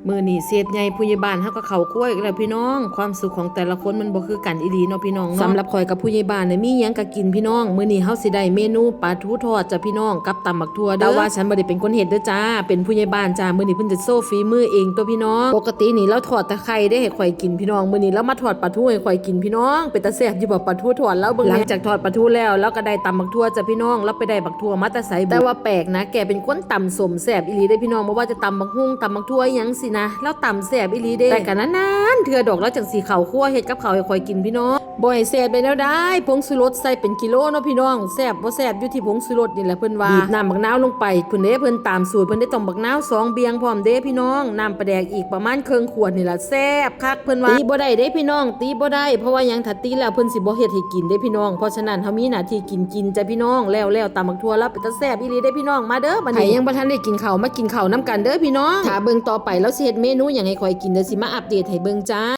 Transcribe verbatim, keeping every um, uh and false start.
มื้อนี้เชฟใหญ่ผู้ใหญ่บ้านเฮาก็เข้าครัวอีกแล้วพี่น้อง ความสุขของแต่ละคนมันบ่คือกันอีหลีเนาะพี่น้องเนาะ สำหรับข่อยกับผู้ใหญ่บ้านเนี่ยมีหยังก็กินพี่น้อง มื้อนี้เฮาสิได้เมนูปลาทูทอดจ้ะพี่น้อง กับตำบักถั่วเด้อ แต่ว่าฉันบ่ได้เป็นคนเฮ็ดเด้อจ้า เป็นผู้ใหญ่บ้านจ้า มื้อนี้เพิ่นจะโชว์ฝีมือเองตัวพี่น้อง ปกตินี่ลาวทอดแต่ไข่เด้ให้ข่อยกินพี่น้อง มื้อนี้ลาวมาทอดปลาทูให้ข่อยกินพี่น้อง เป็นตาแซ่บอยู่บ่ปลาทูทอดลาวเบิ่งแหน่ หลังจากทอดปลาทูแล้วลาวก็ได้ตำบักถั่วจ้ะพี่น้อง ลาวไปได้บักถั่วมาแต่ไสบุ แต่ว่าแปลกนะ แกเป็นคนตำส้มแซ่บอีหลีเด้พี่น้อง บ่ว่าจะตำบักหุ่งตำบักถั่วอิหยังสินะ ลาวตำแซ่บอีหลีเด้ แต่ก็นานๆเทื่อดอกลาวจั่งสิเข้าครัวเฮ็ดกับข้าวให้ข่อยกินพี่น้อง บ่ให้แซ่บได้แนวใด ผงชูรสใส่เป็นกิโลเนาะพี่น้อง แซ่บบ่แซ่บอยู่ที่ผงชูรสนี่แหละเพิ่นว่า บีบน้ำบักนาวลงไป เพิ่นเด้ เพิ่นตามสูตร เพิ่นได้ต้องบักนาวสองเบี่ยงพร้อมเด้พี่น้อง น้ำปลาแดกอีกประมาณครึ่งขวดนี่ล่ะ แซ่บคักเพิ่นว่า ตีบ่ได้เด้พี่น้อง ตีบ่ได้ เพราะว่าหยังถ้าตีแล้วเพิ่นสิบ่เฮ็ดให้กินเด้พี่น้อง เพราะฉะนั้นเฮามีหน้าที่กินกินจ้ะพี่น้อง แล้วแล้วตำบักถั่วลาวเป็นตาแซ่บอีหลีเด้พี่น้อง มาเด้อบัดนี้ ใครยังบ่ทันได้กินข้าวมากินข้าวนำกันเด้อพี่น้อง ถ้าเบิ่งต่อไปลาวสิเฮ็ดเมนูหยังให้ข่อยกิน เดี๋ยวสิมาอัปเดตให้เบิ่งจ้า